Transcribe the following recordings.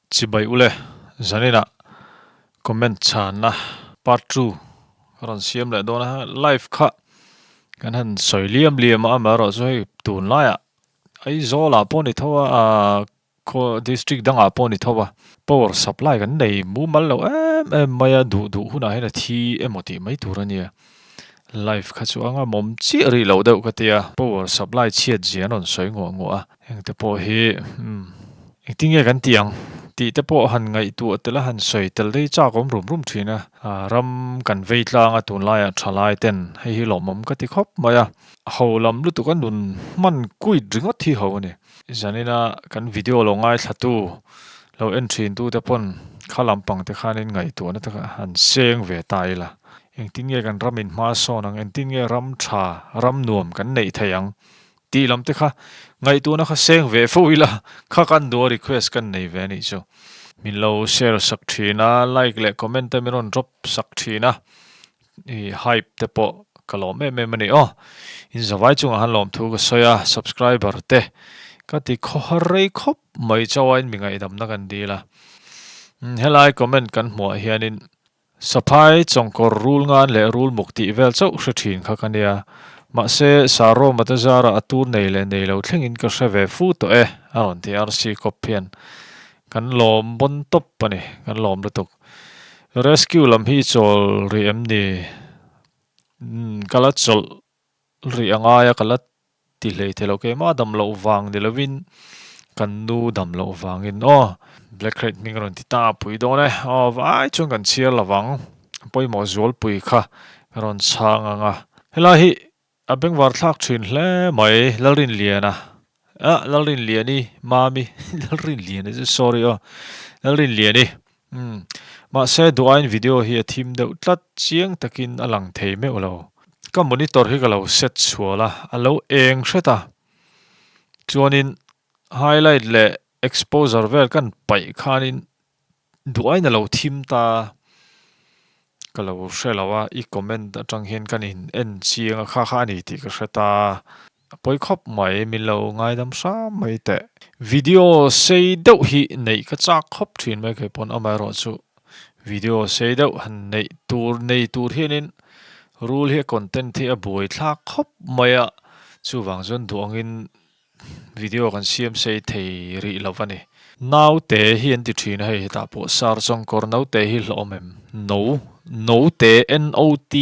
Chibai ule, zaninah comment chhanna part 2 ka rawn siam leh dawn a, live kha kan han sawi liam liam a, amaherawhchu hei tunlaiah Aizawlah pawh ni tho a, ah khaw district dangah pawh ni tho a, power supply kan nei mumal lo em em mai a, duh duh hunah hian a thi emaw tih mai tur a nia. Live kha chu anga mawm chiah rih loh deuh ka tia, power supply chhiat zia an rawn sawi nguah nguah a, hengte pawh hi umm engtin nge kan tih ang tih te pawh han ngaihtuah tel a han sawi tel daih chak awm rum rum thin a, ram kan vei tlang a tunlaiah thalai ten hei hi lawmawm ka ti khawp mai a, ho lam lutuk a nun hman kuit ringawt hi ho a ni. Zanina kan video lo ngaithlatu lo en thin tu te pawn kha lampang te khanin ngaihtuahna te kha han seng ve ta ila. Engtin nge kan ram in hma sawn ang, engtin nge ram tha, ram nuam kan neih theih ang tih lam te kha ngaihtuahna kha seng ve fo ila, kha kan duh a request kan nei ve anih chu. Min lo share sak thin a, like leh comment te min rawn drop sak thin a, i hype te pawh ka lawm em em a ni aw. In zavai chungah han lawmthu ka sawi a, subscriber te ka ti khawhar rei khawp mai chauh a in mi ngaihdamna kan dil a. Helai comment kan hmuh ah hianin Saphai, chawngkawr, rul ngan leh rul muk tih vel chauh hre thin kha ka nia. Mahse, Saroma te zara a tur nei leh nei lo thlengin ka hre ve fu tawh e, a rawn ti RC kawp hian. Kan lawm bawn tawp a ni, kan lawm lutuk. Rescue lam hi i chawl rih em ni? Umm, ka la chawlh rih a ngai a, ka la ti hlei thei lo. Keimah dam loh vang ni lovin kan nu dam loh vangin aw Black Red hming a rawn ti ta pui dawn e. Aw vai chuan kan chhiar lo vang. Pawimawh zualpui kha ka rawn chhang ang a. Helai hi a bengvar thlak thin hle mai Lalrinliana ah Lalrinliani Mami Lalrinliani chu sorry aw Lalrinliani umm mahse duh aiin video hi a thim deuh tlat chiang takin a lang thei meuh lo. Ka monitor hi ka lo set chhual a, a lo eng hret a. Chuanin highlight leh exposure vel kan paih khanin duh aiin a lo thim ta ka lo hre lo a, i comment atang hian kan in en chiang a, kha kha a ni tih ka hre ta. A pawi khawp mai, min lo ngaidam hram mai teh. Video sei deuh hi neih ka chak khawp thin mai kei pawn amaherawhchu video sei deuh han neih tur nei tur hianin rul hi a content hi a buai thlak khawp mai a, chuvang chuan duh angin video kan siam sei thei rih lo a ni. Naute hi an ti thin a hei hetah pawh sar chawngkawr naute hi hlawm em? No, note, N-O-T,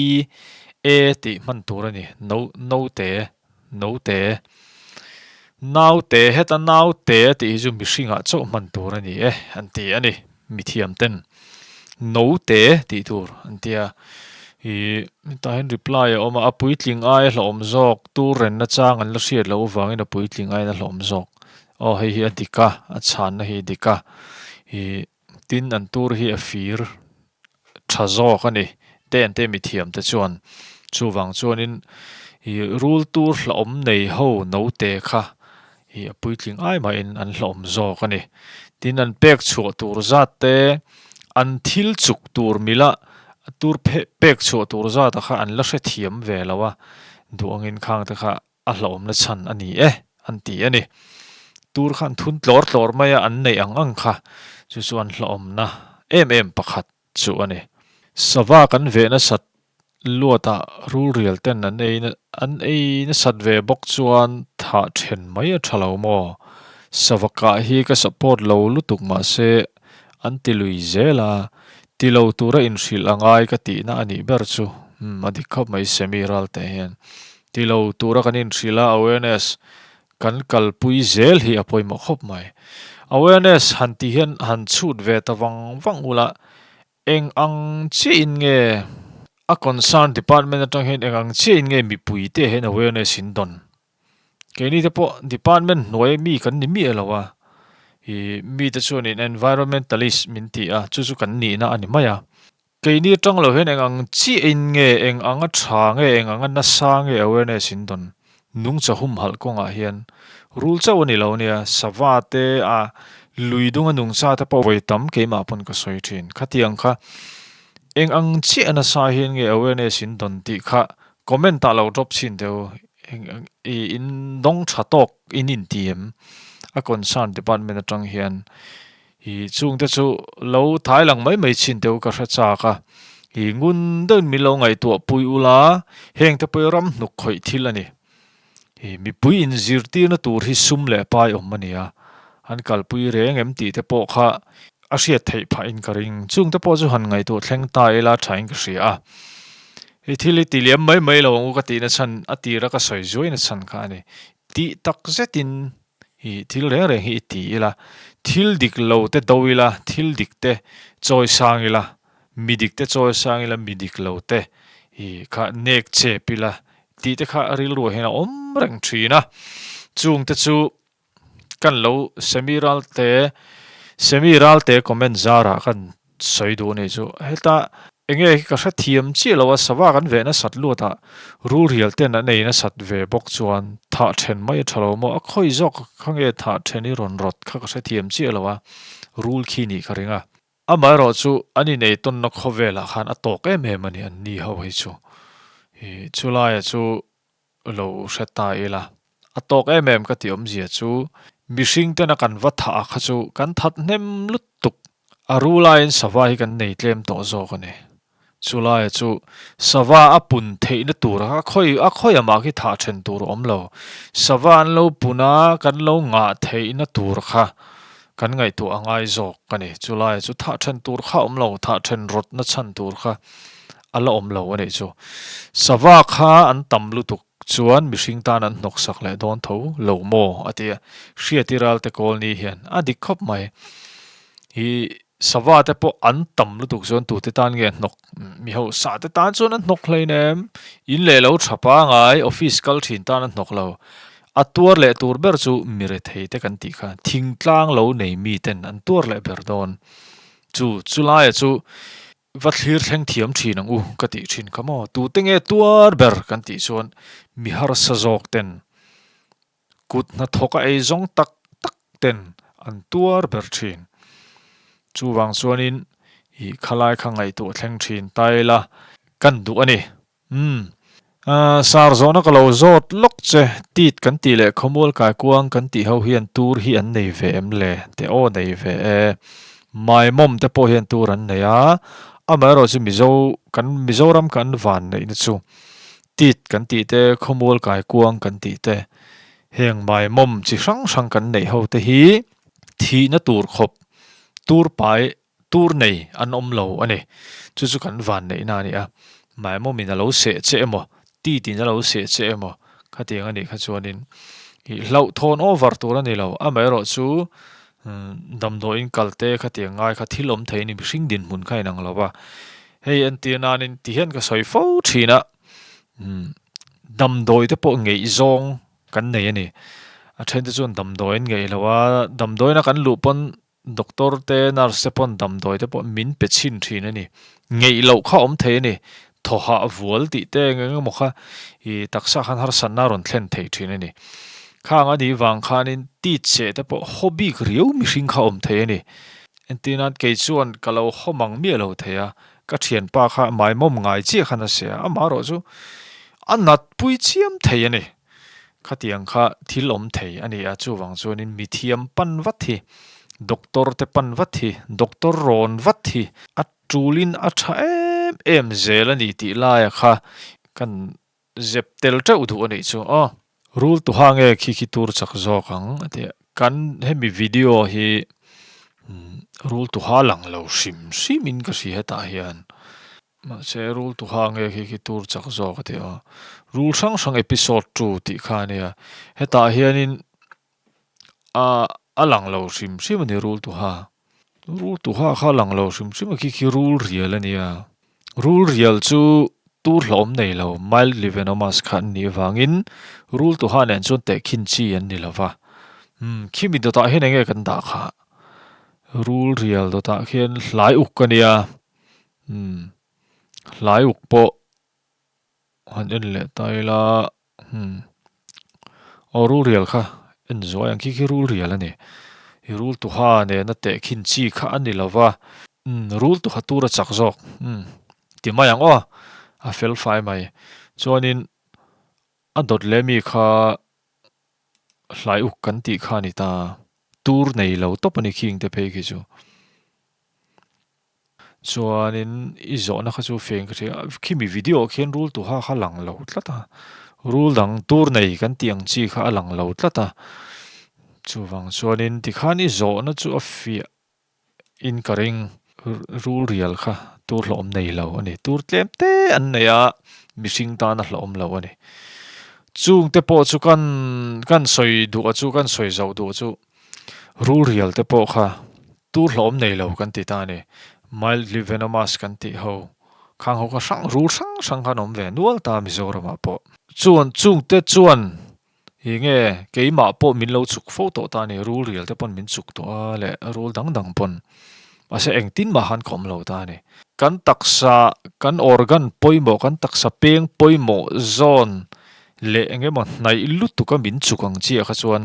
E tih hman tur a ni. No, note, note. Naute, heta naute tih hi chu mihringah chauh hman tur a ni e, an ti a ni, mithiam ten. Note tih tur an ti a. Ih, hetah hian reply a awm a, a puitling aia hlauhawm zawk, tur renna chang an la hriat loh avangin a puitling aiin a hlauhawm zawk. Aw, hei hi a dik a, a chhanna hi a dik a. Ih, tin an tur hi a fir. tha zawk a ni. Te an te mithiam te chuan chuvang chuanin ih rul tur hlauhawm nei ho note kha ih a puitling ai mahin an hlauhawm zawk a ni. Tin an pek chhuah tur zat te an thil chuk tur mila tur pek chhuah tur zat a kha an la hrethiam ve lo a, duh angin khang te kha a hlauhawmna chhan a ni e an ti a ni. Tur khan thun tlawr tlawr mai a an neih ang ang kha chu chu an hlauhawmna em em pakhat chu a ni. Sava kan veh nasat luatah rulrial ten an ei an ei nasat ve bawk chuan thah then mai a tha lo maw? Sava kah hi ka support lo lutuk mahse an ti lui zel a, ti lo tura inhrilh a ngai ka tihna a nih ber chu. Umm a dik khawp mai Semi Ralte hian. Ti lo tura kan inhrilh a, awareness kan kalpui zel hi a pawimawh khawp mai. Awareness han tih hian han chhut ve ta vang vang ula, eng ang chiahin nge a concern department atang hian eng ang chiahin nge mipui te hian awareness in dawn? Keini te pawh department hnuai mi kan ni miah lo a, ih mite chuanin environmentalist min ti a, chu chu kan nihna a ni mai a. Keini atang lo hian eng ang chiahin nge, eng anga tha nge, eng anga nasa nge awareness in dawn nungcha humhalh kawngah hian rul chauh a ni lo nia, sava te a lui dunga nungcha te pawh vawi tam keimah pawn ka sawi thin. Khatiang kha eng ang chiah nasa hian nge awareness in dawn tih kha comment ah lo drop chhin teh u, eng ang i in dawng tha tawk in inti em? A concern department atang hian. Ih chungte chu lo thai lang mai mai chin teu ka hre chak a. Ih ngun deuhin min lo ngaihtuah pui ula, hengte pawh hi ram hnuk khawih thil a ni. Ih mipui inzirtirna tur hi sum leh pai awm a ni a, an kalpui reng em tih te pawh kha a hriat theih phahin ka ring. Chungte pawh chu han ngaihtuah thleng ta ila thain ka hria a. Hei thil hi ti liam mai mai lo ang u ka tihna chhan a tira ka sawi zuaina chhan kha a ni. Tih tak zetin ih thil reng reng hi i ti ila, thil dik lo te do ila, thil dik te chawi sang ila, mi dik te chawi sang ila, mi dik lo te ih kha nek chep ila tih te kha rilruah hian a awm reng thin a. Chung te chu kan lo semi ral te semi ral te comment zarah kan sawi duh a nih chu. Heta enge hi ka hrethiam chiah lo a, sava kan veh nasat luat ah rul rial ten an ei nasat ve bawk chuan thah then mai a tha lo maw? A khawi zawk kha nge thah then i rawn rawt kha ka hrethiam chiah lo a, rul khi nih ka ring a. Amaherawh chu an inei tawnna khawvelah khan a tawk em em a ni an ni ho hi chu. Ih chulaia chu lo hre ta ila. A tawk em em ka tih awmzia chu mihring tena kan va thah a kha chu kan that hnem lutuk. A ru laiin sava hi kan nei tlem tawh zawk a ni. Chulaia chu sava a pun theihna tur a khawi a khawi amah khi thah then tur a awm lo. Sava an lo pun a kan lo ngah theihna tur kha kan ngaihtuah a ngai zawk a ni. Chulaia chu thah then tur kha a awm lo, thah then rawtna chhan tur kha a la awm lo a nih chu. Sava kha an tam lutuk chuan mihring tan an hnawksak leh dawn tho lo maw a ti a, Hriati Ralte Kawlni hian a dik khawp mai. Hi sava te pawh an tam lutuk chuan tute tan nge hnawk mi hausa te tan chuan an hnawk hlein em? In leh lo tha pangai office kal thin tan an hnawk lo. A tuar leh tur ber chu mi rethei te kan tih kha thingtlang lo nei mi ten an tuar leh ber dawn. Chu chulaia chu va thlir thleng thiam thin ang u ka tih thin kha maw? Tute nge tuar ber kan tih chuan mi harsa zawk ten Kut hnathawk a ei zawng tak tak ten an tuar ber thin. Chuvang chuanin ih khalai kha ngaihtuah thleng thin ta ila kan duh a ni. Umm. Sar zawhna ka lo zawt lawk che, tit kan tih leh khawmual kaikuang kan tih ho hian tur hi an nei ve em le? Te aw nei ve e. Maimawm te pawh hian tur an nei a, amaherawh chu Mizo kan Mizoram kan van neihna chu Tit kan tih te, khawmual kaikuang kan tih te, heng maimawm chi hrang hrang kan neih ho te hi thihna tur khawp tur pai tur nei an awm lo a ni. Chu chu kan van neihna a ni a. Maimawmin a lo seh che emaw, titin a lo seh che emaw khatiang a nih kha chuanin ih hlauhthawn over tur a ni lo. Amaherawhchu damdawiin kal te khatiang ngai kha thil awm thei a ni, mihring dinhmun kha inang lo va. Hei entir nanin ti hian ka sawi fo thin a, damdawi te pawh ngeihzawng kan nei a ni. A then te chuan damdawi an ngeih lo a, damdawiina kan luh pawn doctor te nurse te pawn damdawi te pawh min pe chhin thin a ni. Ngeih loh kha awm thei a ni, thaw hah vual tih te eng eng emaw kha ih taksa khan harsatna a rawn thlen thei thin a ni. Khang a nih vang khanin tit cheh te pawh haw bik riau mihring kha awm thei a ni. Entir nan kei chuan ka lo haw mang miah lo thei a, ka thianpa kha maimawm ngai chiah khan a sia, amaherawh chu a nat pui chiam thei a ni. Khatiang kha thil awm thei a ni a, chuvang chuanin mithiam pan vat hi, doctor te pan vat hi, doctor rawn vat hi a tulin a tha em em zel a ni tih laia kha kan Zep tel teuh duh a nih chu aw. Rul tuha nge khi khi tur chak zawk ang a ti a. Kan hemi video hi rul tuha lang lo hrim hrim in ka hria hetah hian. Mahse rul tuha nge khi khi tur chak zawk a ti a. Rul hrang hrang episode 2 tih kha a nia. Hetah hianin a a lang lo hrim hrim a ni rul tuha. Rul tuha kha a lang lo hrim hrim a khi khi rul rial a nia. Rul rial chu tur hlawm nei lo mildly venomous kha an nih avangin rul tuha nen chuan tehkhin chi an ni lo va. Umm khimi dawtah hian enge kan dah kha? Rul rial dawtah khian hlai uk a nia. Umm hlai uk pawh han en leh ta ila. Hmm. Aw rul rial kha en zuai ang khi khi rul rial a ni. I rul tuha nena teh khin chi kha a ni lo va. Hmm, rul tuha tur a chak zawk. Hmm, ti mai ang aw. A fel fai mai. Chuanin a dawt leh mi kha hlai uk kan tih kha a ni ta. Tur nei lo tawp a ni khing te phei khi chu. Chuanin i zawhna kha chu feng ka hria a, khimi video ah khian rul tuha kha a lang lo tlat a, rul dang tur nei kan tih ang chi kha a lang lo tlat a, chuvang chuanin tikhan i zawhna chu a fiah in ka ring rul rial kha tur hlawhawm nei lo a ni, tur tlem te an nei a, mihring tan a hlawhawm lo a ni. Chung te pawh chu kan kan sawi duh a chu kan sawi zoh duh chu rul rial te pawh kha tur hlawhawm nei lo kan ti ta a ni. Mildly venomous kan tih ho khang ho kha hrang rul hrang hrang khan awm ve nual ta Mizoramah pawh. Chuan chung te chuan hi nge keimah pawh min lo chuk fo tawh ta a ni rul rial te pawn min chuk tawh a leh rul dang dang pawn mahse engtin mah khan ka awm lo ta a ni. Kan taksa kan organ pawimawh kan taksa peng pawimawh zawn leh eng emaw hnaih lutuk a min chuk ang chiah kha chuan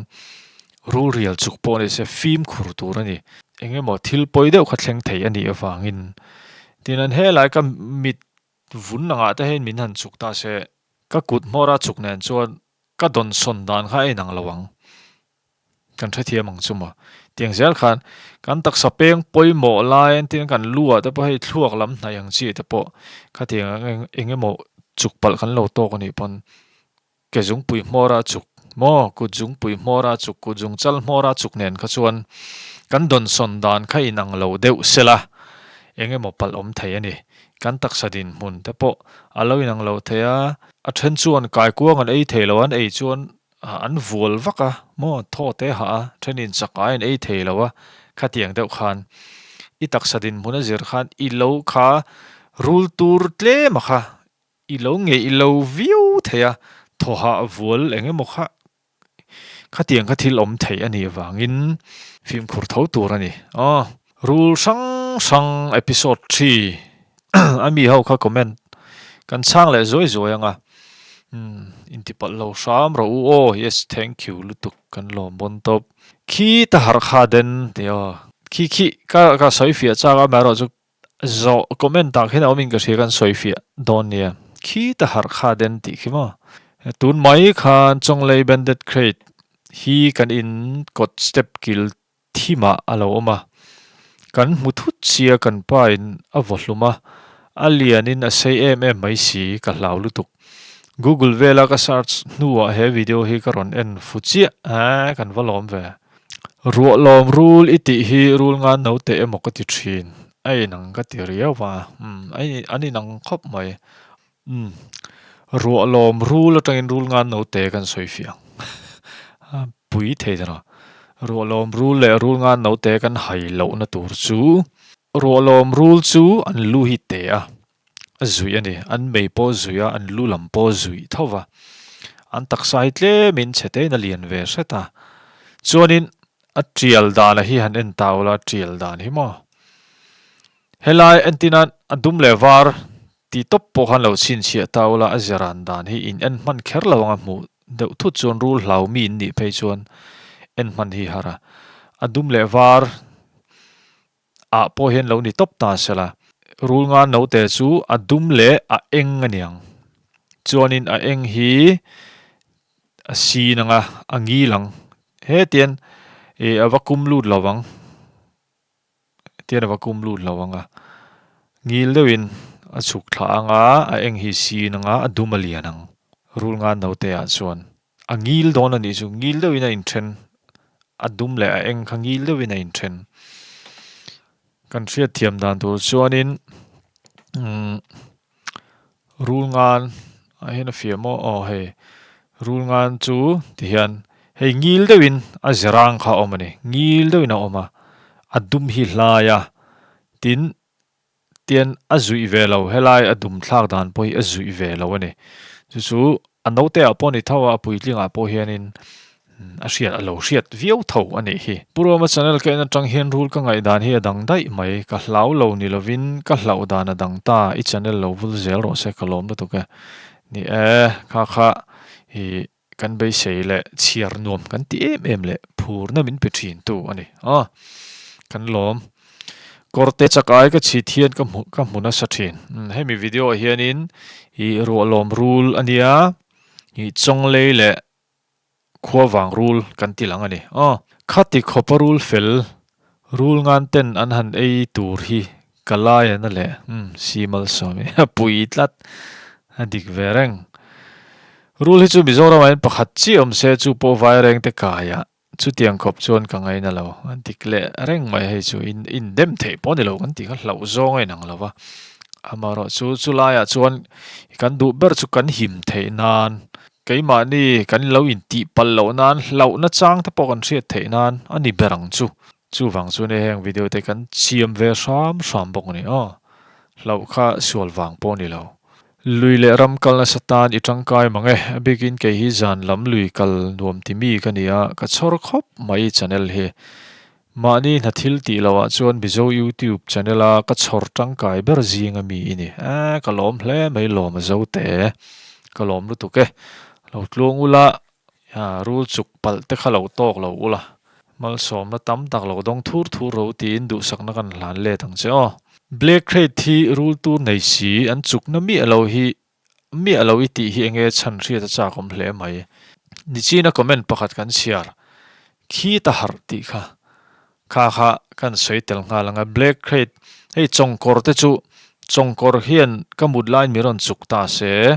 rul rial chuk pawh ni se fimkhur tur a ni. Eng emaw thil pawi deuh kha thleng thei a nih avangin tin an helai ka mit Vun angah te hian min han chuk ta se, ka kut hmawra chuk nen chuan ka dawnsawn dan kha a inang lo ang. Kan hrethiam ang chu maw? Tiang zel khan kan taksa peng pawimawh lai entir kan lu ah te pawh hei thluak lam hnaih ang chi te pawh khatiang ang eng emaw chuk palh kan lo tawk a nih pawn Ke zungpui hmawra a chuk maw? Kut zungpui hmawra a chuk, kut zungchal hmawra a chuk nen kha chuan kan dawnsawn dan kha inang lo deuh sela, eng emaw palh awm thei a ni. Kan taksa dinhmun te pawh a lo inang lo thei a, a then chuan kaikuang an ei thei lo, an ei chuan an vual vak a maw, thaw te hah a, thenin chakai an ei thei lo a, khatiang deuh khan i taksa dinhmun a zir khan i lo kha rul tur tlem a kha I lo ngeih lo viau thei a, thawhah vual eng emaw kha khatiang kha thil awm theih a nih avangin fimkhur tho tur a ni. Aw, rul hrang hrang episode thi a mi ho kha comment kan chhang leh zuai zuai ang a, umm intipalh lo hram rawh u aw, yes thank you lutuk kan lawm bawn tawp. Khi ta harh kha den tih aw, khi khi ka ka sawi fiah chak a amaherawhchu Zawh comment ah khian a awm in ka hria kan sawi fiah dawn nia. Khi ta harh kha den tih khi maw. Tun mai khan Chawnglei Banded Crate hi kan in kawt step kil thim ah a lo awm a. Kan hmu thut sia kan pa in a vaw hlum a, a lian in a sei em em mai si ka hlau lutuk. Google vela ka search hnuah he video hi ka rawn en fu chiah eh kan va lawm ve. Ruah lawm rul i tih hi rul ngan no teh emaw ka ti thin. A inang ka ti riau va, umm an inang khawp mai. Umm ruah lawm rul atangin rul ngan no te kan sawi fiah ang. Pui thei ta lo. Ruah lawm rul leh rul ngan no te kan hai lohna tur chu ruah lawm rul chu an lu hi te a, a zuih a ni. An mei pawh a zuih a, an lu lam pawh a zuih tho va. An taksa hi tlemin chhe tein a lian ve hret a. Chuanin a tial dana hi han en ta ula, a tial dan hi maw. Helai entin a a dum leh var tih tawp pawh khan lo chhinchhiah ta ula, a ziran dan hi in en hman kher lo anga hmuh deuh thut chuan rul hlau mi in nih phei chuan en hman hi har a. A dum leh var ah pawh hian lo ni tawp ta sela. Rul nga note chu a dum leh a eng a niang. Chuanin a eng hi a sin ang a, a ngil ang. Hetian ih a va kum lut lo ang. Hetian a va kum lut lo ang a. Ngil deuhin a chhuk thla ang a, a eng hi sin ang a, a dum a lian ang. Rul nga note ah chuan A ngil dawn a nih chu, ngil deuhin a inthen, a dum leh a eng kha ngil deuhin a inthen. Kan hriatthiam dan tur chuanin umm rul ngan ah hian a fiah maw aw hei rul ngan chu tihian hei ngil deuhin a zirang kha a awm a ni, ngil deuhin a awm a, a dum hi hlai a, tin Tian a zuih ve lo, helai a dum thlak dan pawh hi a zuih ve lo a ni. Chu chu a naute ah pawh a ni tho a, a puitling ah pawh hianin a hriat a lo hriat viau tho a nih hi. Pu Roma channel ka en atang hian rul ka ngaihdan hi a dang daih mai, ka hlau lo ni lovin ka hlauh dan a dang ta, i channel lo vul zel rawh se ka lawm lutuk e. Ni e, kha kha i kan beisei leh chhiar nuam kan ti em em leh phurna min pe thin tu a ni a, kan lawm. Kawrte chak ai ka chhit hian ka hmu ka hmu nasa thin. Hemi video ah hianin ih ruahlawm rul a nia, ih chawnglei leh khuavang rul kan ti lang a ni aw. Khati khawpa rul fel, rul ngan ten an han ei tur hi ka lai a na leh umm si malsawm i a pui tlat a dik ve reng. Rul hi chu Mizoramah hian pakhat chiah awm se chu pawh vaireng te kaiah chutiang khawp chuan ka ngaina lo. A dik leh reng mai hei chu in indem theih pawh a ni lo kan tih kha hlauh zawng a inang lo va. Amaherawh chu chulaiah chuan kan duh ber chu kan him theih nan Keimahni kan lo intihpalh loh nan hlauhna chang te pawh kan hriat theih nan a ni ber ang chu. Chuvang chuan heng video te kan siam ve hram hram bawk a ni aw. Hlauh kha sual vang pawh a ni lo. Lui leh ram kal nasa tan i tangkai mang e. A bikin kei hi zan lam lui kal nuam ti mi ka ni a, ka chhawr khawp mai i channel hi. Mahni hna thil tih loh ah chuan Mizo YouTube channel a ka chhawr tangkai ber zing a mi i ni. Eeh ka lawm hle mai lawm a zo te. Ka lawm lutuk e. Lo tluang ula, rul chuk palh te kha lo tawk lo ula. Malsawmna tam tak lo dawng thur thur ro tiin duhsakna kan hlan let ang che aw. Black Krait hi rul tur nei si an chukna miah lo hi miah lo i tih hi enge chhan hriat a chak awm hle mai. Nichina comment pakhat kan chhiar khi ta harh tih kha kha kha kan sawi tel nghal ang a Black Krait hei chawngkawr te chu chawngkawr hian ka mut laiin mi rawn chuk ta se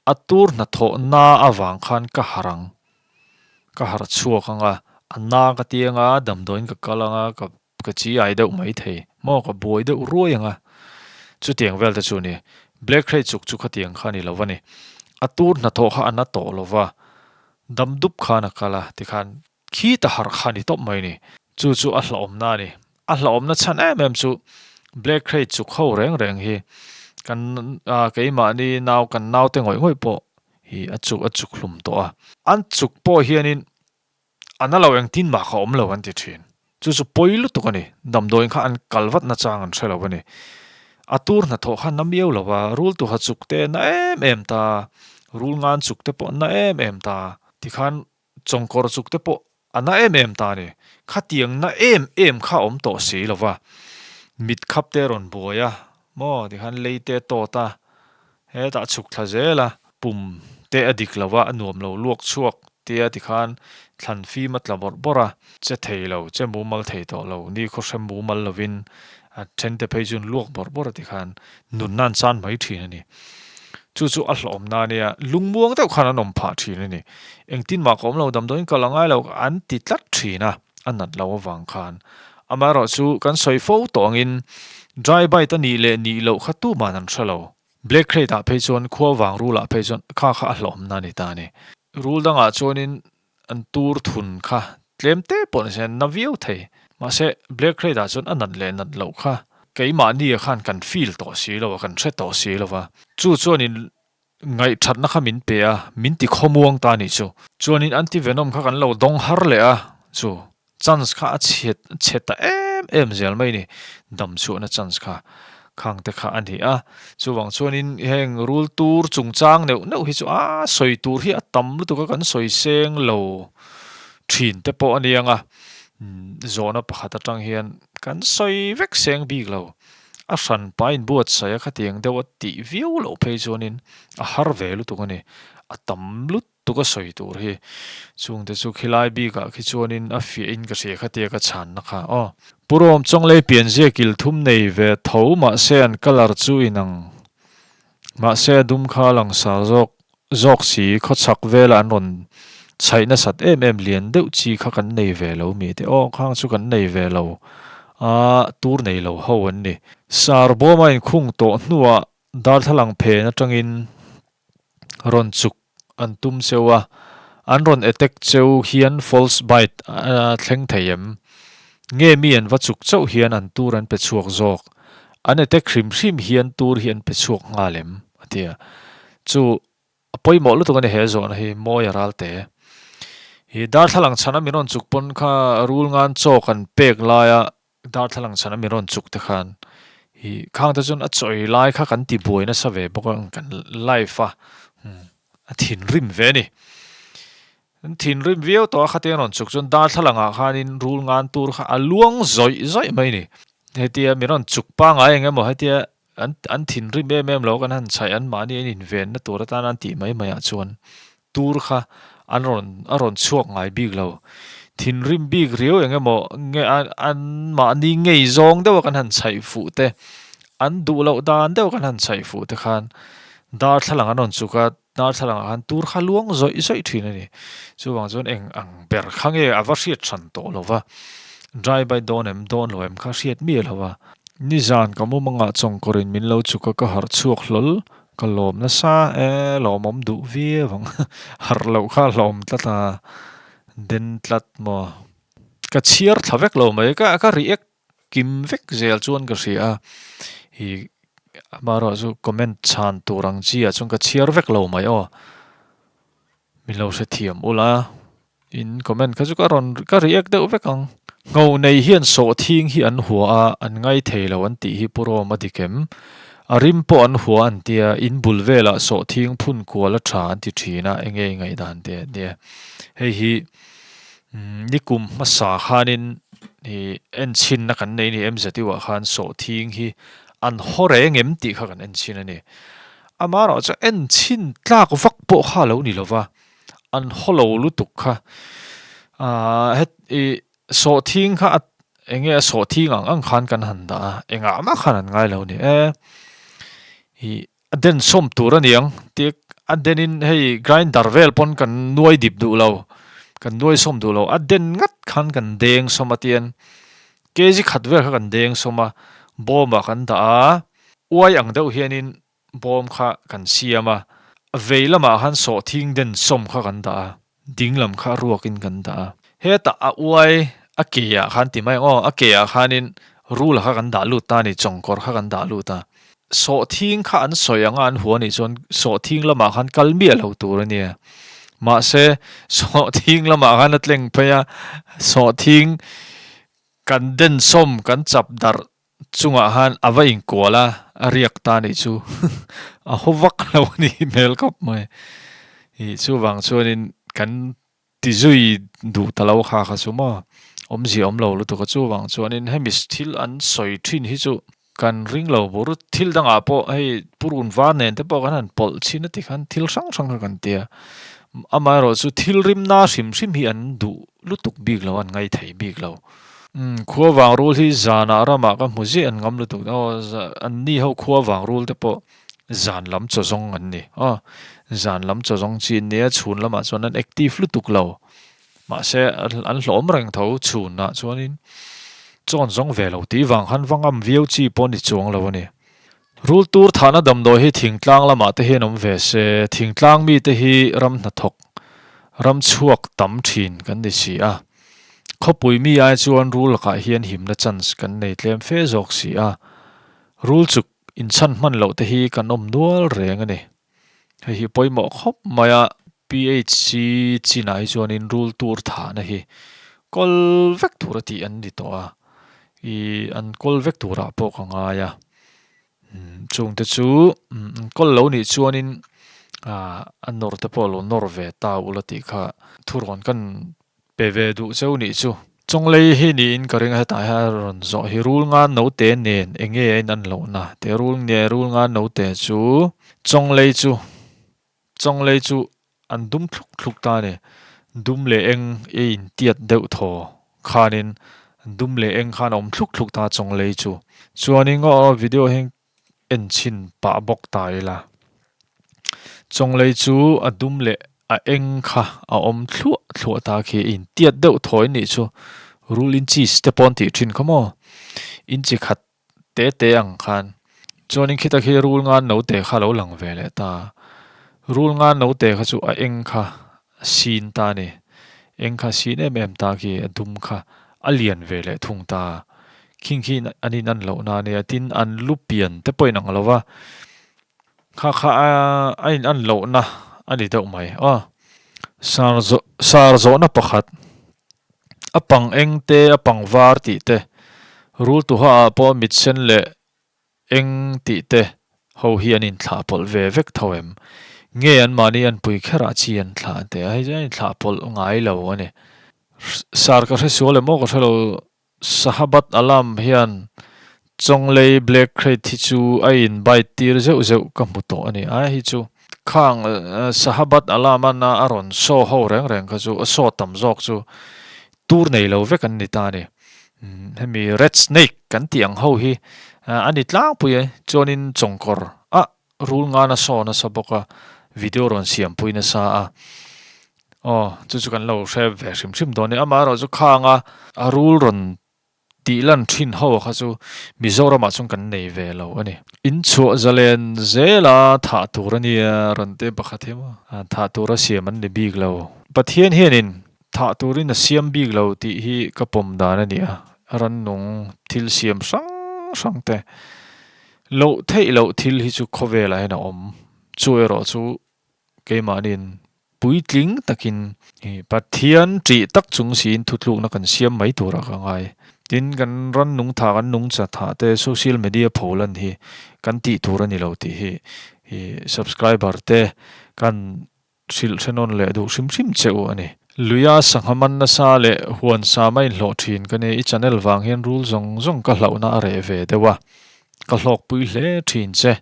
a tur hnathawh na avang khan ka harh ang ka harh chhuak ang a a na ka ti ang a damdawiin ka kal ang a ka Ka chi ai deuh mai thei maw ka buai deuh ruai ang a, chutiang vel te chu ni. Black Hrei chuk chu khatiang kha a ni lo va ni. A tur hnathawh kha a na tawh lo va, dam dup khan a kal a, tikhan khi ta harh kha a ni tawp mai ni. Chu chu a hlauhawmna a ni. A hlauhawmna chhan em em chu Black Hrei chuk ho reng reng hi kan keimahni nau kan naute ngawih ngawih pawh hi a chuk a chuk hlum tawh a. An chuk pawh hianin A na lo engtin mah kha awm lo an ti thin. Chu chu pawi lutuk a ni. Damdawiin kha an kal vat na chang an hre lo a ni. A tur hnathawh kha na miau lo a, rul tuha chuk te na em em ta, rul ngan chuk te pawh na em em ta, tikhan chawngkawr chuk te pawh a na em em ta a ni. Khatiang na em em kha awm tawh si lo va. Mit khap te a rawn buai a, maw tikhan lei te a tawt a, Hetah chhuk thla zel a, pum te a dik lo a, a nuam lo luak chhuak tia tikhan thlan fim a tla bawrh bawrh a, che thei lo, che mumal thei tawh lo, ni khaw hrem mumal lovin a then te phei chuan luak bawrh bawrh a tikhan nunna an chan mai thin a ni. Chu chu a hlawhawmna a nia, lungmuang deuh khan an awm phah thin a ni. Engtin mah ka awm lo, damdawiin kal a ngai lo an ti tlat thin a, a nat loh avang khan. Amaherawhchu kan sawi fo tawh angin dry bite a nih leh nih loh kha tuman an hre lo. Black Krait ah phei chuan khua vang rul ah phei chuan kha kha a hlawhawmna a ni ta a ni. Rul dangah chuanin an tur thun kha tlem te pawh ni se na viau thei. Mahse Black Krait ah chuan a nat leh nat loh kha keimahni ah khan kan feel tawh si lo a, kan hre tawh si lo va. Chu chuanin Ngaihthatna kha min pe a, min ti khawmuang ta nih chu. Chuanin anti-venom kha kan lo dawng har leh a, chu chance kha a chhiat chhe ta em em zel mai ni, dam chhuahna chance kha khang te kha a ni a. Chuvang chuanin heng rul tur chungchang neuh neuh hi chu a sawi tur hi a tam lutuk a, kan sawi seng lo thin te pawh a ni ang a, zawhna pakhat atang hian kan sawi vek seng bik lo. A hran pa inbuatsaih a khatiang deuh a tih viau loh phei chuanin a har ve lutuk a ni. A tam lutuk a sawi tur hi. Chungte chu khilai bikah khi chuanin a fiahin ka hria khatia ka chhanna kha aw. Pu Rawm Chawnglei pianzia kil thum nei ve tho mahse an colour chu inang mahse a dum kha a langsar zawk zawk si khawchhak vela an rawn chhaih nasat em em lian deuh chi kha kan nei ve lo mi te aw khang chu kan nei ve lo a tur nei lo ho an ni. Sar bawm a inkhung tawh hnuah darthlalang phen atangin rawn chuk an tum cheu a, an rawn attack cheu hian false bite a thleng thei em? Nge mi an va chuk chauh hian an tur an pe chhuak zawk? An attack hrim hrim hian tur hi an pe chhuak nghal em? A ti a. Chu a pawimawh lutuk a ni he zawhna hi mawi a ral te. Hi darthlalang chhana min rawn chuk pawn kha rul ngan chaw kan pek laia darthlalang chhana min rawn chuk te khan hi khang te chuan a chawi lai kha kan ti buai nasa ve bawk a kan life a a thinrim ve a ni. An thinrim viau tawh a khatia rawn chuk chuan darthlalang ah khanin rul ngan tur kha a luang zawih zawih mai a ni. Hetia min rawn chuk pangai eng emaw hetia An an thinrim em em lo kan han chhaih an mahni an invenna tur atana an tih mai mai ah chuan tur kha an rawn a rawn chhuak ngai bik lo. Thinrim bik riau eng emaw nge an mahni ngei zawng deuha kan han chhaih fuh te, an duh loh dan deuh kan han chhaih fuh te khan darthlalang an rawn chuk a, darthlalang ah khan tur kha luang zawih zawih thin a ni. Chuvang chuan eng ang ber kha nge a va hriat hran tawh lo va, dry bite dawn em dawn lo em kha hriat miah lo va. Nizan ka mumangah chawngkawrin min lo chuk a, ka harh chhuak hlawl, ka lawm nasa e, lawmawm duh viau ang, harh loh kha a hlawm tlat a. Den tlat maw? Ka chhiar thla vek lo mai, ka ka react kim vek zel chuan ka hria a, ih amaherawh chu comment chhan tur ang chi ah chuan ka chhiar vek lo mai aw, min lo hrethiam ula, in comment kha chu ka rawn ka react deuh vek ang. Ngho nei hian sawhthing hi an hua a, an ngai thei lo an tih hi Pu Roma dik em? A rim pawh an hua an tia, in bul velah sawhthing phun kual a tha an ti thin a, enge i ngaihdan te a nia. Hei hi nikum hmasa khanin ih enchhinna kan nei ni MZU ah khan sawhthing hi an haw reng em tih kha kan enchhin a ni. Amaherawh chu enchhin tlak vak pawh kha a lo ni lova, an haw lo lutuk kha. Aaa het ih sawhthing kha a Eng nge a sawhthing ang ang khan kan han dah a, engah mah khan an ngai lo ni e. Ih a den sawm tur a niang tih a denin hei grinder vel pawn kan nuai dip duh lo, kan nuai sawm duh lo, a den ngat khan kan deng sawm a tian kg khat vel kha kan deng sawm a, bawmah kan dah a, uai ang deuh hianin Bawm kha kan siam a, vei lamah khan sawhthing den sawm kha kan dah a, ding lam kha ruakin kan dah a. Hetah a uai a ke ah khan ti mai ang aw, a ke ah khanin rula kha kan dah lut ta a ni, chawngkawr kha kan dah lut a. Sawhthing kha an sawi anga an hua nih chuan sawhthing lamah khan kal miah lo tur a nia. Mahse, sawhthing lamah khan a tleng phei a, sawhthing kan den sawm kan chap darh Chungah khan a va inkual a, a riak ta nih chu a haw vak lo a ni hmel khawp mai. Ih chuvang chuanin kan ti zui duh ta lo kha kha chu maw awmzia awm lo lutuk a, chuvang chuanin hemi thil an sawi thin hi chu kan ring lo bur. Thil dangah pawh hei purun var nen te pawh kan han pawlh chhin a tikhan thil hrang hrang kha kan ti a, amaherawh chu thil rimna hrim hrim hi an duh lutuk bik lo, an ngaithei bik lo. Umm khua vang rul hi zanah ramah ka hmu ziah an ngam lutuk aw an ni ho khua vang rul te pawh zan lam chaw zawng an ni aw zan lam chaw zawng chi an nia chhun lamah chuan an active lutuk lo mahse an hlawm reng tho chhunah chuanin chawn zawng ve lo tih vang khan va ngam viau chi pawh ni chuang lo a ni. Rul tur thahna damdawi hi thingtlang lamah te hian awm ve se, thingtlang mite hi ram hnathawk, ram chhuak tam thin kan ni si a. Khawpui mi ai chuan rul lakah hian himna chance kan nei tlem fe zawk si a. Rul chuk inchhan hman loh te hi kan awm nual reng a ni. Hei hi pawimawh khawp mai a, PHC chinah hi chuanin rul tur thahna hi kawl vek tur a tih an ni tawh a, ih an kawl vek turah pawh ka ngai a, chungte chu an kawl lo nih chuanin ah a nawr te pawh lo nawr ve ta ula tih kha thurawn kan Pe ve duh cheu nih chu. Chawnglei hi niin ka ring a hetah hian a rawn zawh hi rul nga note nen enge a in an lohna te rul nge rul nga note chu chawnglei chu chawnglei chu an dum thluk thluk ta a ni dum leh eng i in tiat deuh thaw khanin dum leh eng khan a awm thluk thluk ta chawnglei chu chuanin aw video hi en chhin pah bawk ta ila. Chawnglei chu a dum leh a eng kha a awm thluah thluah ta khi a intiat deuh thawi nih chu rul inchis te pawh an tih thin kha maw inchi khat te te ang khan chuanin khita khi rul ngan note kha a lo lang ve leh ta rul ngan note kha chu a eng kha a sin ta a ni eng kha a sin em em ta khi a dum kha a lian ve leh thung ta. Khing khi an in an loh na ania tin an lu pian te pawh in ang lo va kha kha a in an loh na a ni deuh mai aw sar zawh sar zawhna pakhat a pang eng te a pang var tih te rul tuha ah pawh mit sen leh eng tih te ho hi an inthlah pawlh ve vek tho em nge an mahni an pui kher ah chi an thlah te a hei chu an inthlah pawlh ngai lo a ni sar ka hre sual em aw ka hre lo. Sahabat Alam hian Chawnglei Black Krait hi chu a in bite tir zeuh zeuh ka hmu tawh a ni. A hi chu khang Sahabat Alam-a na a rawn saw ho reng reng kha chu a saw tam zawk chu Tur nei lo vek an ni ta a ni. Hemi rat snake kan tih ang ho hi a ni tlangpui e, chuanin chawngkawr ah rul ngan a saw nasa bawk a, video rawn siampui nasa a. Aw, chu chu kan lo hre ve hrim hrim dawn a ni. Amaherawhchu khanga a rul rawn Tih lan thin ho kha chu Mizoramah chuan kan nei ve lo a ni. In chhuah zalen zela thah tur a nia rawn te pakhat hi maw? Thah tura siam an ni bik lo. Pathian hianin thah turin a siam bik lo tih hi ka pawm dan a ni a, rannung thil siam hrang hrang te loh theih loh thil hi chu khawvelah hian a awm. Chu erawh chu Keimahniin puitling takin Pathian ṭih tak chung siin thutlukna kan siam mai turah ka ngai. Tin, kan rannung tha, kan nungcha tha te social media pholan hi kan tih tur a ni lo tih hi subscriber te kan hrilh hrenawn leh duh hrim hrim che u a ni. Luia sangha man nasa leh huan sa mai hlawh ṭhin ka ni. I channel vang hian rul zawng zawng ka hlauhna a reh ve deuh a. Ka hlawkpui hle thin che.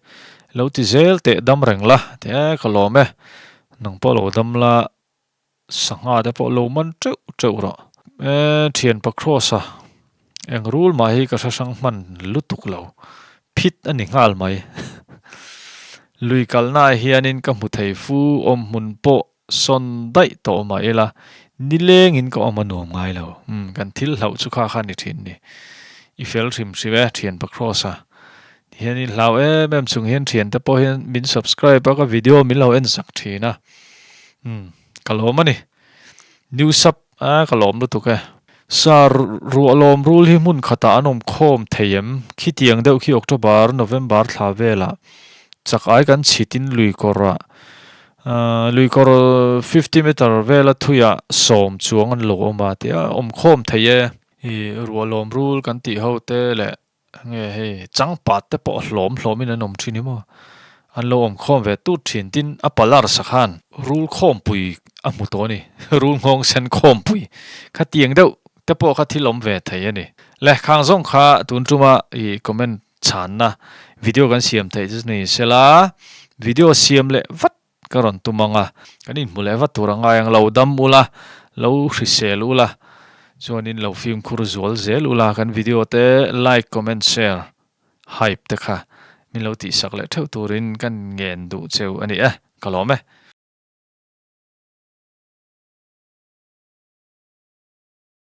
Lo ti zel teh dam reng la tih e ka lawm e. Nang pawh lo dam la sangha te pawh lo man teuh teuh rawh. E thianpa Kross a eng rul mah hi ka hre hrang hman lutuk lo. Phit a ni nghal mai. Lui kalna ah hianin ka hmu thei fu awm hmun pawh sawn daih tawh mah ila, nilengin ka awm a nuam ngai lo. Umm, kan thil hlauh chu kha kha ni thin ni. I fel hrim hrim e, thianpa Kross-a. Tihian i hlau em em chung hian thiante pawh hian min subscribe a, ka video min lo en sak thin a. Umm, ka lawm a ni. New sub a, ka lawm lutuk e. Sir, ruahlawm rul hi hmun khatah an awm khawm thei em? Khitiang deuh khi October, November thla velah chak ai kan chhitin lui kawrah Luikawr 50 meter vela thuiah sawm chuang an lo awm a tia awm khawm thei e. I ruahlawm rul kan tih ho te leh nge hei changpat te pawh hlawm hlawmin an awm thin hi maw. An lo awm khawm ve tut thin tin a palar sa khan rul khawmpui a hmu tawh a ni. Rul nghawng sen khawmpui kha tiang deuh te pawh kha thil awm ve thei a ni. Le khang zawng kha tun tuma i comment Chhanna video kan siam theih chu ni sela, video siam leh vat ka rawn tum ang a, kan inhmu leh vat tur a ngai ang, lo dam ula, lo hrisel ula, chuanin lo fimkhur zual zel ula, kan video te like, comment, share, hype te kha min lo tihsak leh theuh turin kan ngen duh cheu a ni e, ka lawm e.